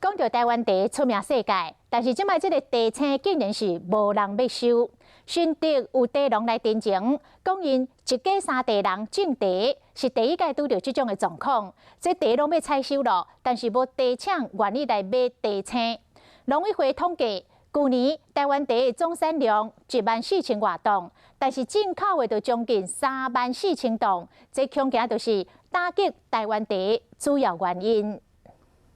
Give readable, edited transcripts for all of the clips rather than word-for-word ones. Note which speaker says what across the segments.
Speaker 1: 講著台灣茶出名世界，但是這擺這个茶青竟然是無人欲收。新竹有茶農來陳情，講𪜶一家三代人種茶，是第一擺拄著這種的狀況。這茶攏欲採收囉，但是無茶廠願意來買茶青。農委會統計，舊年台灣茶的總產量1萬4千外噸，但是進口的就將近3萬4千噸。這恐驚就是打擊台灣茶主要原因。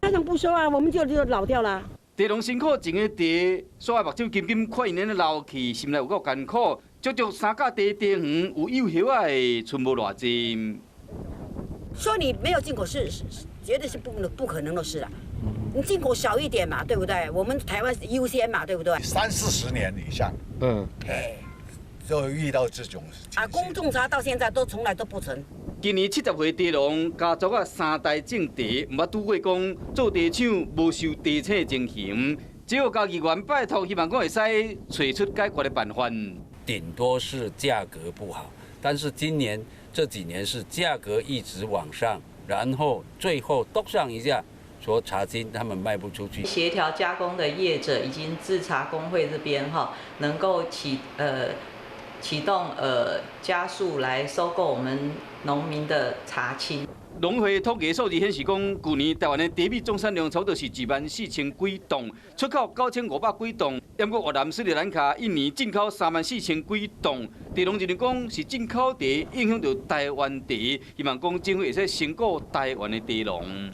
Speaker 2: 家長不收啊，我們就老掉了。
Speaker 3: 茶農辛苦種的茶，煞愛目睭金金看𪜶咧老去，心內有夠艱苦。足足三甲茶茶園有幼葉仔的，賰無偌濟。
Speaker 2: 說你沒有進口是絕對是不可能的事啦。你進口少一點嘛，對不對？我們台灣是優先嘛，對不對？
Speaker 4: 三四十年以上，哎，就遇到這種事情。
Speaker 2: 阿公種茶到現在都從來都不曾。
Speaker 3: 今年70歲茶農家族啊三代種茶，毋捌拄過講做茶廠無收茶青的情形，只有交議員拜託，希望講會使揣出解決的辦法。
Speaker 5: 頂多是價格不好，但是今年這幾年是價格一直往上，然後最後篤上一下，說茶青他們賣不出去。
Speaker 6: 協調加工的業者已經製茶工會這邊哈，能夠啟動加速來收購我們農民的茶青。
Speaker 3: 農會統計數字顯示講，舊年台灣的茶米總產量差不多是1萬4千幾噸，出口9500幾噸。毋過越南、斯里蘭卡、印尼進口3萬4千幾噸。茶農認為講是進口茶影響著台灣茶，希望講政府會使先顧台灣的茶農。